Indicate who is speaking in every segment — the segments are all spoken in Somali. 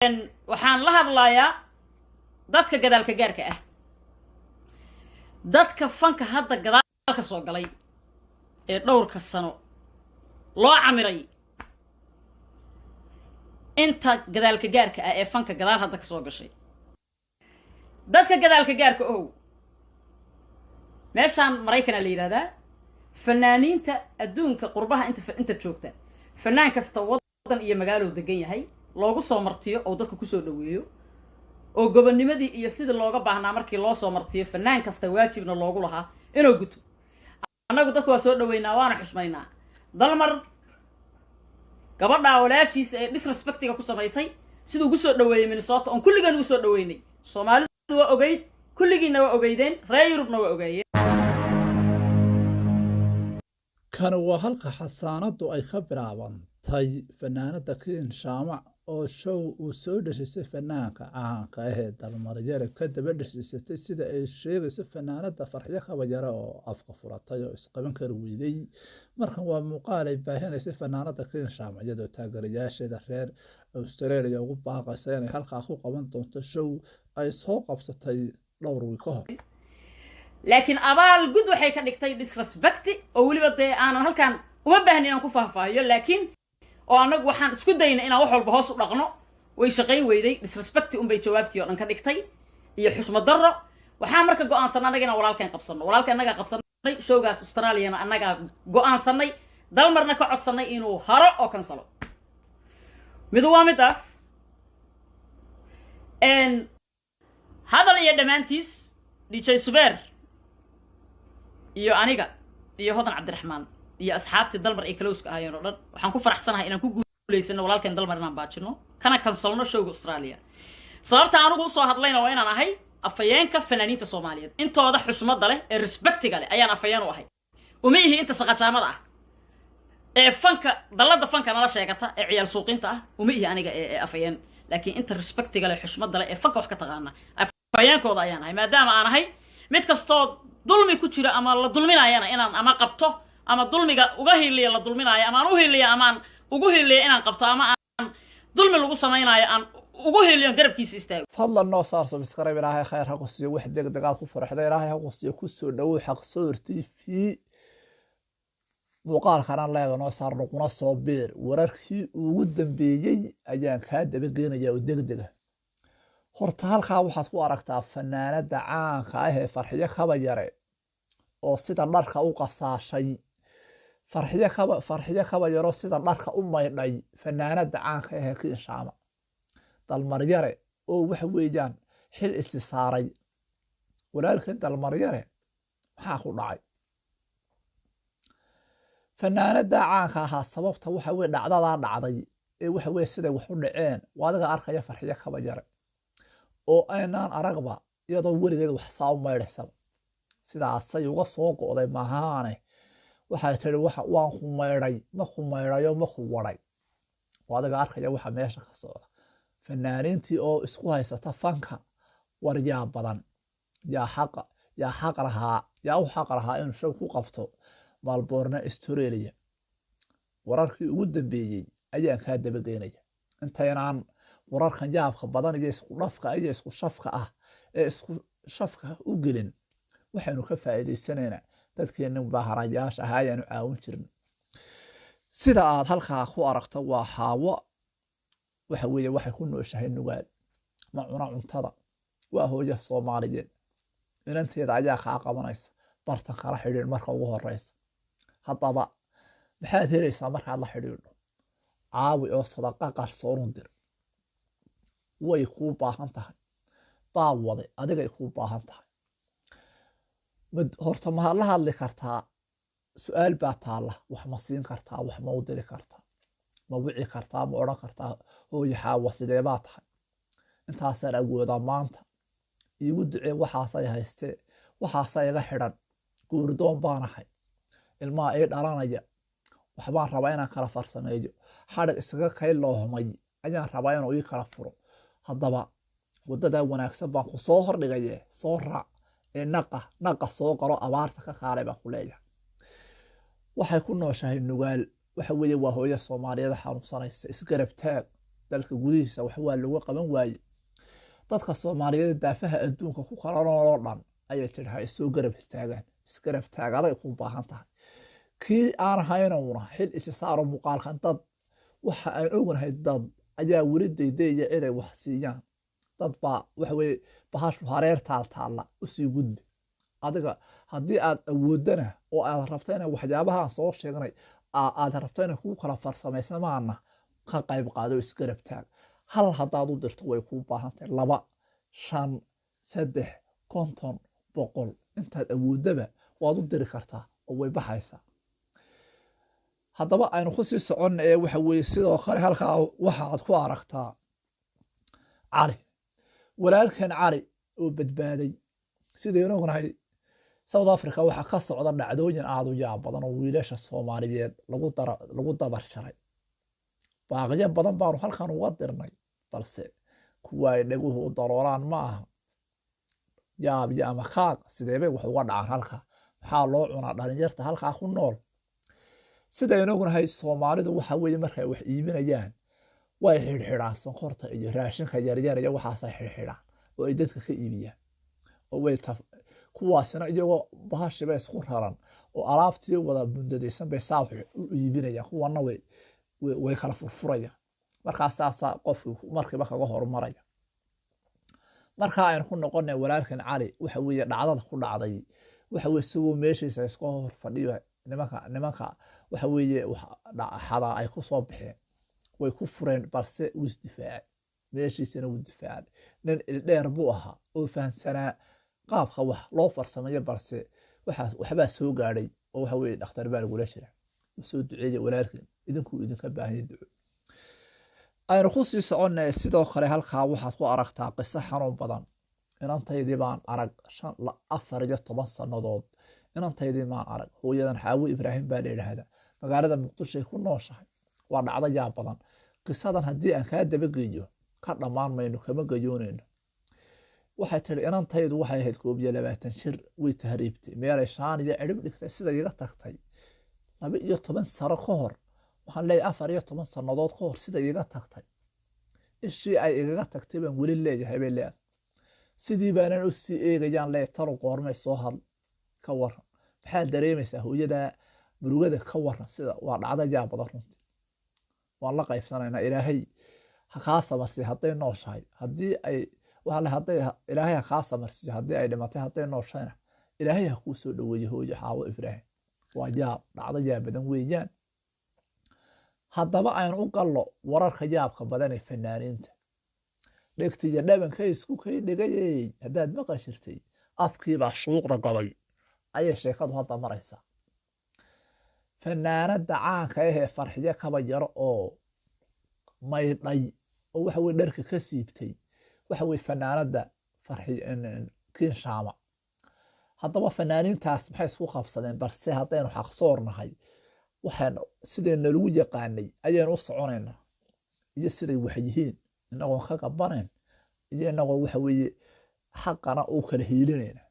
Speaker 1: Waxaan la hadlayaa dadka gadaalka gaarka ah, dadka fanka hadda gadaal ka soo galay ee dhowrka sano loo camiray. Inta gadaalka gaarka ah ee fanka gadaal hadda ka soo gashay, dadka gadaalka gaarka ohow, meeshaan Maraykanaa la yidhahdaa. Fanaaniinta adduunka qurbaha inta joogta, fanaan kasta waddan iyo magaalow degan yahay loogu soo martiyo oo dadka kusoo dhaweeyo oo gobonnimadii iyo sidii looga baahnaa markii loo soo martiyo, fanaan kasta waajibna loogu lahaa inuu guto. Annagu dadka waa soo dhaweynaa, waana xushmaynaa. Dalmar gabadhaa walaashiisa ee disrespectiga ku samaysay siduu ugu soo dhaweeyey Minnesota oon kulligeen ugu soo dhaweynay, Soomaalidu waa ogeyd, kulligiinna waa ogeydeen, reer Yurubna waa ogeeyeen.
Speaker 2: Kani waa halka xasaanaddu ay ka bilaabantay fanaanada Kiin Jaamac oo show uu soo dhashisay fanaanka caanka ah ee Dalmaryare ka daba dhashisatay, sida ay sheegayso fanaanada Farxiyo Kabayare oo afka furatay oo isqaban kari weyday. Markan waa muuqaal ay baahinaysay fanaanada Kiin Jaamac, iyadoo taageerayaasheeda reer Australia ugu baaqaysa inay halkaa ku qaban doonto show ay soo qabsatay dhowr wiil ka hor.
Speaker 1: Laakiin abaal gud waxay ka dhigtay disrespecti oo weliba dee aanan halkaan uma baahnin inaan ku faahfaahiyo, laakiin oo annagu waxaan isku daynay inaan wax walba hoos u dhaqno, way shaqayn weyday. Disrespecti unbay jawaabtii oo dhan ka dhigtay iyo xushmad darro. Waxaan marka go'aansanay annaga inaan walaalkeen qabsanno. Walaalka annagaa qabsanay showgaas Australiana, annagaa go'aansanay, Dalmarna ka codsanay inuu haro oo cancelo. Midu waa midaas. Hadal iyo dhammaantiis, DJ Subeer iyo aniga iyo Hodan Cabdiraxmaan iyo asxaabtii Dalmar ay closeka ahaayeen oo dhan, waxaan ku faraxsanahay inaan ku guulaysano walaalkeen Dalmar inaan baajino kana cancelno showga Australia. Sababta anugu usoo hadlayna waa inaan ahay afayeenka fanaaniinta Soomaaliyeed. Intooda xushmadda leh ee respectiga leh ayaan afayeen u ahay. Uma ihi inta saqajaamada ah ee fanka, dallada fanka nala sheegata ee ciyaal suuqinta ah, uma ihi aniga ee afayeen, laakiin inta respectiga leh, xushmadda leh ee fanka wax ka taqaana afayeenkooda ayaan ahay, maadaama aan ahay mid kastoo dulmi ku jiro ama la dulminayana inaan ama qabto ama dulmiga uga hiliyo la dulminaayo, ama aan u hiliyo ama aan ugu hiliyo inaan qabto, ama aan dulmi lagu samaynaayo aan ugu hiliyo, garabkiisa istaago.
Speaker 2: Fadlan noo saar subscribe. Ilaahay khayr ha ku siiyo. Wax degdeg aad ku farxda Ilaahay ha ku siiyo. Ku soo dhowow Xaqsoor TV. Muuqaalkana leega noo saar, nuguna soo biir. Wararkii ugu dambeeyey ayaan kaa dabageenaya oo degdega. Horta halkaa waxaad ku aragtaa fanaanada caanka ah ee Farxiyo Kabayare oo sida dharka u qasaashay. Farxiyo Kabayaro sida dharka u maydhay fanaanada caanka ah ee Kiinshaama Dalmaryare oo waxa weeyaan xil isi saaray. Walaalkan Dalmaryare maxaa ku dhacay fanaanada caanka ahaa? Sababta waxa weye dhacdadaa dhacday ee waxa weye siday wax u dhaceen waa adiga arkaya. Farxiyo Kabayare oo aynaan aragba iyadoo weligeed wax saa u maydhaysaba, sidaasay uga soo go'day mahaane. Waxay tiri, waan ku maydhay, ma ku maydhayo, ma ku waday. Waa adiga arkaya waxa meesha ka socda, fanaaniintii oo isku haysata fanka. War yaa badan, yaa xaqa, yaa xaq lahaa, yaa u xaq lahaa inuu show ku qabto Melbourne, Australia? Wararkii ugu dambeeyey ayaan kaa dabageynaya. Intaynaan wararkan yaabka badan iyo isku dhafka iyo isku shafka ah ee isku shafka u gelin, waxaynu ka faa'iidaysanaynaa dadkeena mubaaharayaasha ahaa ayaanu caawin jirin. Sida aad halkaa ku aragto waa Xaawo. Waxa weeye waxay ku nooshahay Nugaal, ma cuna cuntada, waa hooyo Soomaaliyeed. Inanteeda ayaa kaa qabanaysa bartan, kala xidhiidh marka ugu horeysa. Haddaba maxaad helaysaa markaad la xidhiidho? Caawi oo sadaqa qarsoonun dir. Way kuu baahan tahay, daawade, adigay kuu baahan tahay. Horta ma la hadli kartaa? Su-aal baa taalla. Wax ma siin kartaa? Wax ma u diri kartaa? Ma wici kartaa? Ma odhan kartaa, "Hooyo Xaawa, sidee baa tahay? Intaasaan awoodaa maanta, iigu ducee, waxaasay haystee, waxaasa iga xidhan, guurdoon baanahay, ilmaha ii dhalanaya, waxbaan rabaa inaan kala farsameeyo, xadhig iskaga kay loohmay ayaan rabaa inuu ii kala furo"? Haddaba wadadaa wanaagsan baan ku soo hordhigaye, soo raac ee naqa naqa soo qalo, abaarta ka kaalay baan ku leeyahay. Waxay ku nooshahay Nugaal. Waxa weeye waa hooyo Soomaaliyeed xanuunsanaysa. Isgarab taag. Dalka gudihiisa wax waa looga qaban waaye. Dadka Soomaaliyeed daafaha adduunka ku kala nooloo dhan ayay tidhi ha isoo garab istaagaan. Isgarab taagaday ku baahan tahay. Kii aan haynowna xil isi saaro muuqaalkan. Dad waxa aan ognahay, dad ayaa weli daydaaya ciday wax siiyaan. Dad baa waxa weye bahashu hareer taaltaalla usii gudbi. Adiga haddii aad awoodana oo aad rabto ina waxyaabahaan soo sheegnay aad rabto inay kuu kala farsamaysa, ka qayb qaado, isgarab taag. Hal haddaad u dirto way kuu baahan tahay, 2, 5, 3, 50, 100, intaad awoodaba waad u diri kartaa oo way baxaysaa. Haddaba aynu ku sii soconna ee waxa weye sidoo kale halkaa waxaad ku aragtaa Cali, walaalkan Cali oo badbaaday. Sidaynu ognahay, South Africa waxaa ka socda dhacdooyin aada u yaab badan oo wiilasha Soomaaliyeed lagu dabar jaray. Baaqyo badan baanu halkan uga dirnay, balse kuwa ay dhaguhu u daloolaan ma aha. Yaab iyo ama kaag, sideebay wax uga dhacaan halkaa? Maxaa loo cunaa dhalinyarta halkaa ku nool? Sidaynu ognahay, Soomaalidu waxa weeye markay wax iibinayaan way xidhxidhaan sonkorta iyo raashinka yaryar iyo waxaasay xidhxidhaan oo ay dadka ka iibiyaan oo way kuwaasina iyagoo bahashiba isku raran oo alaabtii wada bundadaysan bay saa u iibinayaan. Kuwana way kala furfurayaan. Markaa saasaa qofkii markiiba kaga horumaraya. Marka aynu ku noqonay walaalkan Cali, waxa weeye dhacdada ku dhacday waxa weye isagoo meeshiisa iska hor fadhiyo nimanka waxa weeye xadaa ay ku soo baxeen, way ku fureen, balse wuu isdifaacay, meeshiisana wuu difaacay. Nin ildheer buu ahaa oo fahansanaa qaabka wax loo farsameeyo, balse waxaas waxbaa soo gaadhay oo waxa weye dhakhtar baa lagula jira. U soo duceeya walaalkiin, idinkuu idinka baahanya duco. Aynu ku sii soconnay. Sidoo kale halkaa waxaad ku aragtaa qiso xanuun badan. "Inantaydii baan arag 14 sannadood, inantaydii maan arag." Hooyadan Xaawo Ibraahim baa la yidhaahdaa, magaalada Muqdishoay ku nooshahay. Waa dhacdo yaab badan. Qisadan haddii aan kaa dabageeyo ka dhammaan mayno, kama gayoonayno. Waxay tiri, "Inantaydu waxay ahayd 21 jir, way tahriibtay, meelay shaan iyo cidhib dhigtay sida iga tagtay 12 sano ka hor. Waxaan leeyahay 14 sannadood ka hor sida iga tagtay, ishii ay igaga tagtay baan weli leeyahay," bay leedahay. "Sidii baanan u sii eegayaan leeyahay, talo goormay soo hadl?" Ka waran, maxaad dareemaysaa hooyadaa murugada? Ka waran sida waa dhacda yaa badan runtii. Waan la qaybsanaynaa. Ilaahay ha kaa samarsiiyo hadday nooshahay, haddii ay waxaa le hadday, Ilaahay ha kaa samarsiiyo haddii ay dhimatay, hadday nooshahayna Ilaahay ha kuu soo dhoweeyo, hooyo Xaawo Ibraahim. Waa yaab, dhacdo yaab badan weeyaan. Haddaba aynu u gallo wararka yaabka badan ee fanaaniinta. "Dhegtiyo dhabanka isku kay dhigayey" haddaad maqal jirtay, afkiibaa shuuqda gobay ayay sheekadu hadda maraysaa. Fanaanada caanka ahee Farxiyo Kaba Yaro oo maydhay oo waxa weye dharka ka siibtay, waxa weye fanaanada Farxi Kiin Shaama. Haddaba fanaaniintaas maxay isku qabsadeen? Balse haddaynu xaqsoornahay, waxaan sidee nalagu yaqaanay ayaynu u soconaynaa iyo siday wax yihiin, inagoon ka gabanayn iyo inagoo waxa weeye xaqana u kala hiilinayna.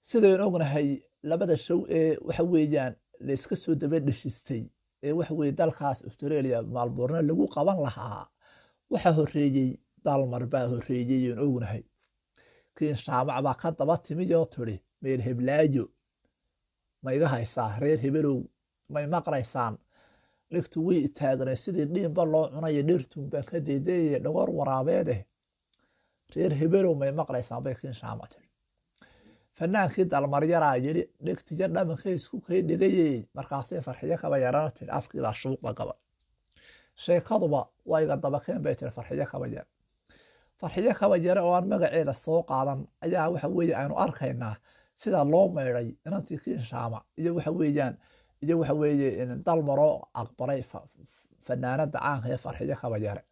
Speaker 2: Sidaynu ognahay, labada show ee waxa weeyaan la iska soo daba dheshistay ee waxa weye dalkaas Australia Melbourne lagu qaban lahaa, waxa horeeyey Dalmar baa horeeyey oon ognahay. Kiin Shaamac baa ka daba timid oo tiri, "Meel heblaayo ma iga haysaa? Reer hebelow, may maqlaysaan? Dhegtu way itaagnay sidii dhiinba loo cunayo, dhirtun baan ka deedeeyay dhogor waraabeedeh. Reer hebelow, may maqlaysaan?" bay Kiin Shaamac tiri. Fanaankii Dalmaryaraa yidhi, "Dhegtiyo dhabanka isku kay dhigayey." Markaasay Farxiyo Kaba Yarana tiri, "Afkiibaa shuuqda gaba. Sheekaduba waa iga dabakeen," bay tiri Farxiyo Kaba Yare. Farxiyo Kaba Yare oo aan magaceeda soo qaadan ayaa waxa weeye aynu arkaynaa sida loo maydhay inantii Kiin Shaamac iyo waxa weeyaan iyo waxa weeye Dalmaroo aqbalay fanaanada caanka ee Farxiyo Kaba Yare.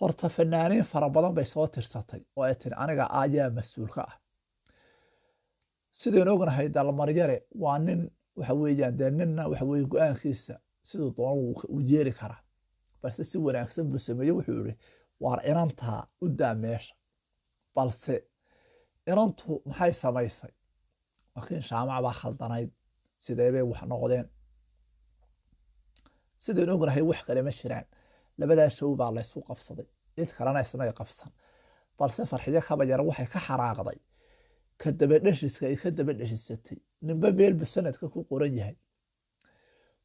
Speaker 2: Horta fanaaniin fara badan bay soo tirsatay oo ay tiri, "Aniga ayaa mas-uulka ah." Sidaynu ognahay, Dalmaryare waa nin waxa weeyaan dee ninna waxa weye go-aankiisa siduu doono u yeeri karaa, balse si wanaagsan buu sameeyey. Wuxuu yihi, "Waar inantaa u daa meesha." Balse inantu maxay samaysay? Laakiin Shaamac baa khaldanayd. Sidee bay wax noqdeen? Sidaynu ognahay, wax kale ma jiraan, labadaa show baa laysku qabsaday, cid kalena ismay qabsan. Balse Farxiyo Kabayare waxay ka xanaaqday ka dabadheshiska ay ka daba dheshisatay, ninba meelbu sanadka ku qoran yahay.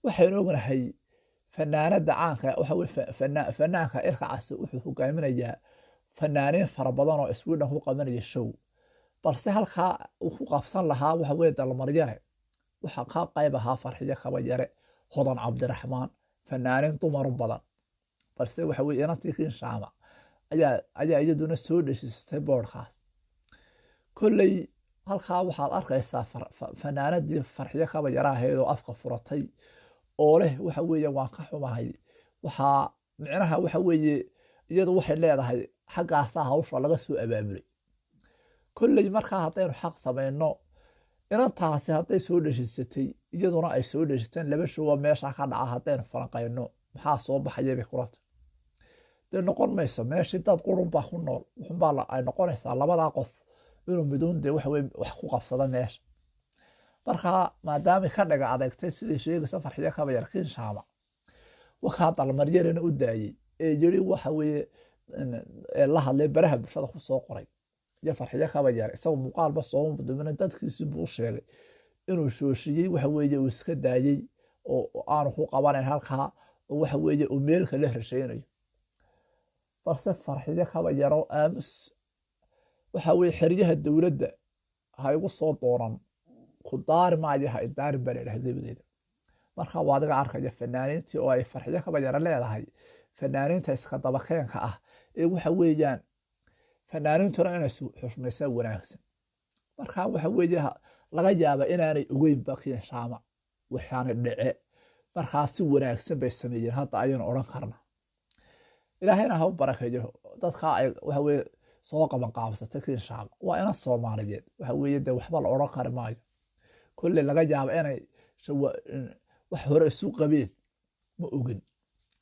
Speaker 2: Waxaynu ognahay fanaanada caanka, waxa weye fanaanka Ilka Casi wuxuu hogaaminayaa fanaaniin fara badan oo Sweden ku qabanaya show, balse halkaa uu ku qabsan lahaa, waxa weye Dalmaryare, waxaa ka qayb ahaa Farxiyo Kabayare, Hodan Cabdiraxmaan, fanaaniin dumaru badan. Balse waxa weye inantii Kinshaama ayaa iyaduna soo dheshisatay boodhkaas. Kolley halkaa waxaad arkaysaa fanaanadii Farxiyo Kabayare ahayd oo afka furatay oo leh, waxa weeye, waan ka xumahay. Waxaa micnaha waxa weeye iyadu waxay leedahay xaggaasaa hawsha laga soo abaabulay. Kolley markaa haddaynu xaq samayno, inantaasi hadday soo dheshisatay, iyaduna ay soo dheshiteen, laba showa meesha ka dhaca haddaynu falanqayno, maxaa soo baxaya bay kulata? Dee noqon mayso meeshii dad qurun baa ku nool, wuxunbaa ay noqonaysaa labadaa qof inuu miduun dee waxa weye wax ku qabsada meesha. Marka maadaamay ka dhaga adeegtay sidai sheegaysa Farxiyo Kabayar, Kinshaama wakaa Dalmaryarina u daayey ee yiri, waxa weeye, la hadlay, baraha bulshada ku soo qoray iyo Farxiyo Kabayar, isagu muuqaalba sooma dumina, dadkiisi buu u sheegay inuu shooshiyey, waxa weeye uu iska daayey oo aanu ku qabanayn halkaa, oo waxa weeye uu meel kale rashaynayo. Balse Farxiyo Kabayaro aamus, waxa weye xeryaha dowladda ha igu soo doonan, ku daari maayo, ha idaarin baa la idhaha gebigeeda. Marka waa adiga arkaya fanaaniintii oo ay Farxiyo Kabayaro leedahay fanaaniinta iska dabakeenka ah ee waxa weeyaan fanaaniintuna inay xushmaysaa wanaagsan. Marka waxa weeye laga yaaba inaanay ogeynba Kinshaama waxaana dhece. Markaa si wanaagsan bay sameeyeen hadda ayaynu odhan karna. Ilaahayna ha u barakeeyo dadka ay waxa weye soo qaban qaabsatay. Kinshaama waa ina Soomaaliyeed, waxa weeye dee waxba la odhan kari maayo. Kolley laga yaaba inay wax hore isu qabeen, ma ogin,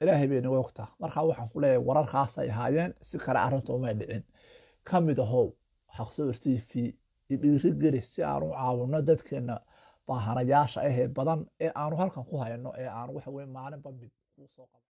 Speaker 2: Ilaahay bay naga ogtaa. Markaa waxaan ku leeyahay wararkaasay ahaayeen, si kale arrintu umay dhicin. Ka mid ahow Xaqsoor TV, dhiiri geli si aanu caawino dadkeena baahanayaasha ahee badan ee aanu halkan ku hayno ee aanu waxa weye maalinba mid kuu soo qabo.